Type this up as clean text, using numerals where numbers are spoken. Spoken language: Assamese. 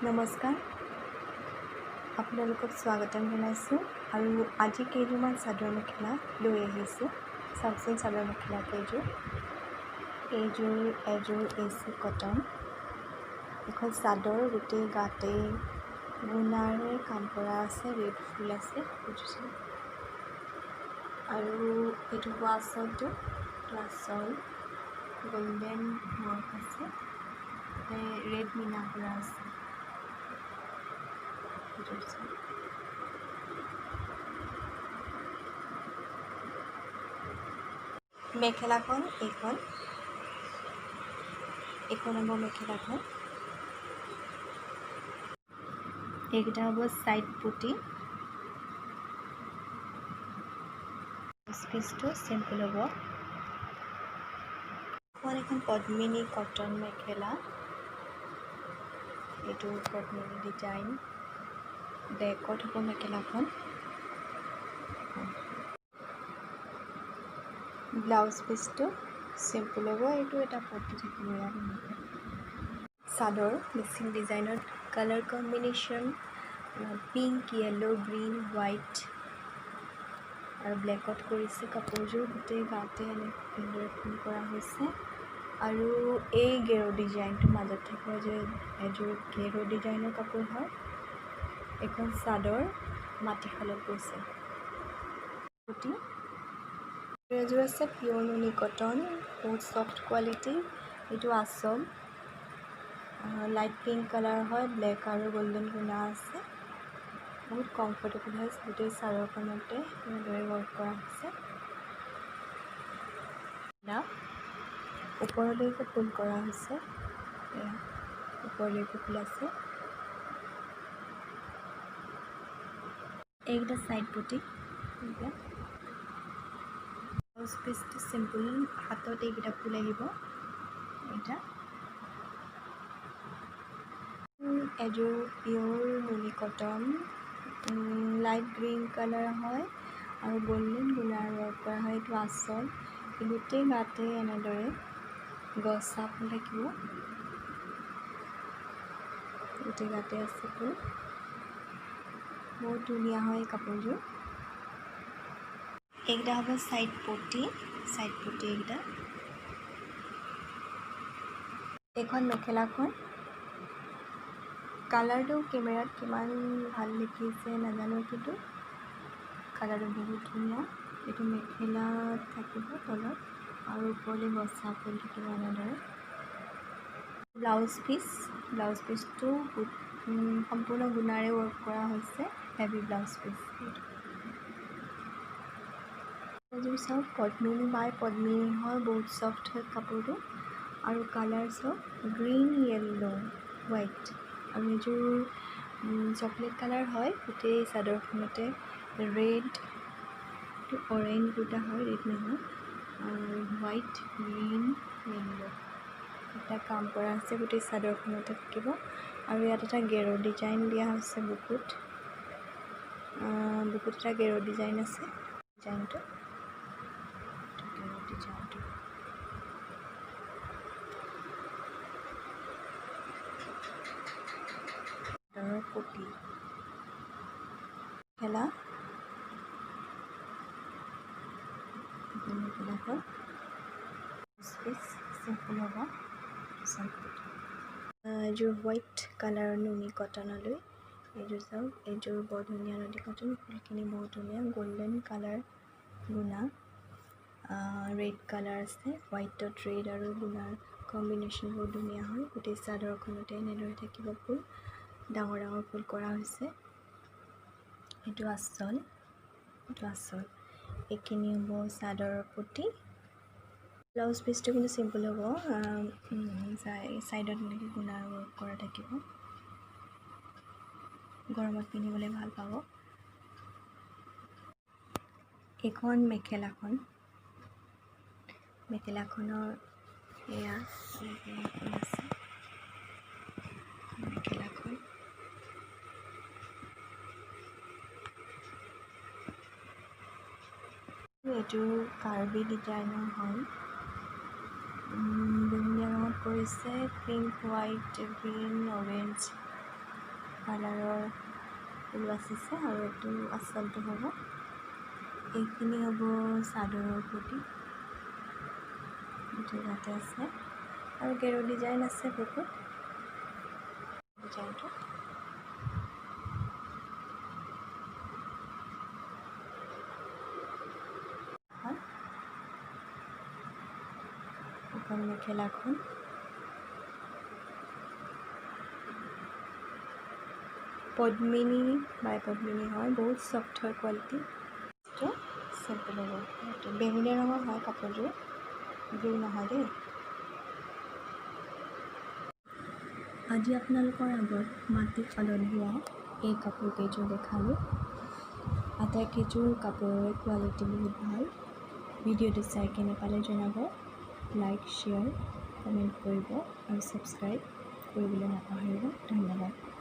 নমস্কাৰ, আপোনালোকক স্বাগতম জনাইছোঁ। আৰু আজি কেইযোৰমান চাদৰ মেখেলা লৈ আহিছোঁ। চাওকচোন চাদৰ মেখেলা কেইযোৰ। এইযোৰ এযোৰ এ চি কটন, এখন চাদৰ, গোটেই গাতেই গুণাৰে কাম কৰা আছে, ৰেড ফুল আছে, বুজিছোঁ। আৰু এইটো হোৱা আচলটো, এইটো আচল, গল্ডেন ৱৰ্ক আছে, তাতে ৰেড মীনা কৰা আছে। এইযোৰ চাওক। মেখেলাখন এইখন, এইখন হ'ব মেখেলাখন। এইকেইটা হ'ব চাইড পটি। পিচটো চিম্পল হ'ব। এখন এখন পদ্মিনী কটন মেখেলা। এইটো পদ্মিনী ডিজাইন, ব্লেকত হ'ব মেখেলাখন। ব্লাউজ পিচটো চিম্পল হ'ব। এইটো এটা পটি থাকিব ইয়াত এনেকৈ। চাদৰ মিচিং ডিজাইনত, colour combination pink, yellow, green, white আৰু ব্লেকত কৰিছে কাপোৰযোৰ। গোটেই গাতে এনেদৰে ফুল কৰা হৈছে আৰু এই গেৰ ডিজাইনটো মাজত থাকিব যে এযোৰ গেৰ ডিজাইনৰ কাপোৰ হয়। এইখন চাদৰ মাটিশালত গৈছে। এযোৰ আছে পিয়'ৰ নুনি কটন, বহুত ছফ্ট কোৱালিটি। এইটো আচল, লাইট পিংক কালাৰ হয়, ব্লেক আৰু গল্ডেন গুণা আছে। বহুত কমফৰ্টেবল হয়। গোটেই চাদৰখনতে এনেদৰে ৱৰ্ক কৰা হৈছে। ওপৰলৈকে ফুল কৰা হৈছে, এয়া ওপৰলৈকে ফুল আছে। এইকেইটা চাইড পটি। ব্লাউজ পিচটো চিম্পল, হাতত এইকেইটা ফুল আহিব। এইটা এযোৰ পিয়'ৰ নুনি কটন, লাইট গ্ৰীণ কালাৰ হয় আৰু গল্ডেন গুণাৰ ৱৰ্ক কৰা হয়। এইটো আচল। গোটেই গাতে এনেদৰে গছা ফুল থাকিব। গোটেই গাতে আছে ফুল। বহুত ধুনীয়া হয় এই কাপোৰযোৰ। এইকেইটা হ'ব চাইড পটি, চাইড পটি এইকেইটা। এইখন মেখেলাখন, কালাৰটো কেমেৰাত কিমান ভাল দেখিছে নাজানো, কিন্তু কালাৰটো বহুত ধুনীয়া। এইটো মেখেলাত থাকিব তলত আৰু ওপৰলৈ গছা ফুল থাকিব এনেদৰে। ব্লাউজ পিচ, ব্লাউজ পিচটো সম্পূৰ্ণ গুণাৰে ৱৰ্ক কৰা হৈছে, হেভি ব্লাউজ পিচ। এযোৰ চাওক, পদ্মিনী বাই পদ্মিনী হয়। বহুত ছফ্ট হয় কাপোৰটো আৰু কালাৰ চাওক, গ্ৰীণ, য়েল্ল', হোৱাইট আৰু এইযোৰ চকলেট কালাৰ হয়। গোটেই চাদৰখনতে ৰেড, অৰেঞ্জ দুটা হয়, ৰেড নহয়, আৰু হোৱাইট, গ্ৰীণ, য়েল্ল' এটা কাম কৰা আছে। গোটেই চাদৰখনতে থাকিব আৰু ইয়াত এটা গেৰৰ ডিজাইন দিয়া হৈছে বুকুত। বুকুত এটা গেৰৰ ডিজাইন আছে। ডিজাইনটো, গেৰৰ ডিজাইনটো। পটি মেখেলা, মেখেলাখন পিচ চিম্পল হ'ব। এযোৰ হোৱাইট কালাৰৰ নুনি কটনলৈ এইযোৰ চাওক। এইযোৰ বৰ ধুনীয়া নুনি কটন, ফুলখিনি বহুত ধুনীয়া, গল্ডেন কালাৰ গুণা, ৰেড কালাৰ আছে। হোৱাইটত ৰেড আৰু গুণাৰ কম্বিনেশ্যন বহুত ধুনীয়া হয়। গোটেই চাদৰখনতে এনেদৰে থাকিব ফুল, ডাঙৰ ডাঙৰ ফুল কৰা হৈছে। এইটো আচল, এইটো আচল। এইখিনি হ'ব চাদৰৰ পটি। ব্লাউজ পিচটো কিন্তু চিম্পল হ'ব, ছাইডত এনেকৈ গুণাৰ ৱৰ্ক কৰা থাকিব। গৰমত পিন্ধিবলৈ ভাল পাব। এইখন মেখেলাখন, মেখেলাখনৰ এয়া আছে মেখেলাখন। এইটো কাৰ্বি ডিজাইনৰ হয়, বেঙুনীয়া ৰঙত কৰিছে, পিংক, হোৱাইট, গ্ৰীণ, অৰেঞ্জ। কালাৰৰ ফুল বাচিছে আৰু এইটো আচলটো হ'ব। এইখিনি হ'ব চাদৰৰ পটি, এইটো ইয়াতে আছে আৰু গেৰ ডিজাইন আছে বহুত ডিজাইনটো। এখন মেখেলাখন পদ্মিনী বাই পদ্মিনী হয়, বহুত চফ্ট হয় কোৱালিটি। চিম্পল হ'ব। এইটো বেঙুনীয়া ৰঙৰ হয় কাপোৰযোৰ, ব্লু নহয় দেই। আজি আপোনালোকৰ আগত মাটিশালত বোৱা এই কাপোৰ কেইযোৰ দেখালোঁ। আটাইকেইযোৰ কাপোৰৰে কোৱালিটি বহুত ভাল। ভিডিঅ'টো চাই কেনে পালে জনাব, লাইক, শ্বেয়াৰ, কমেণ্ট কৰিব আৰু ছাবস্ক্ৰাইব কৰিবলৈ নাপাহৰিব। ধন্যবাদ।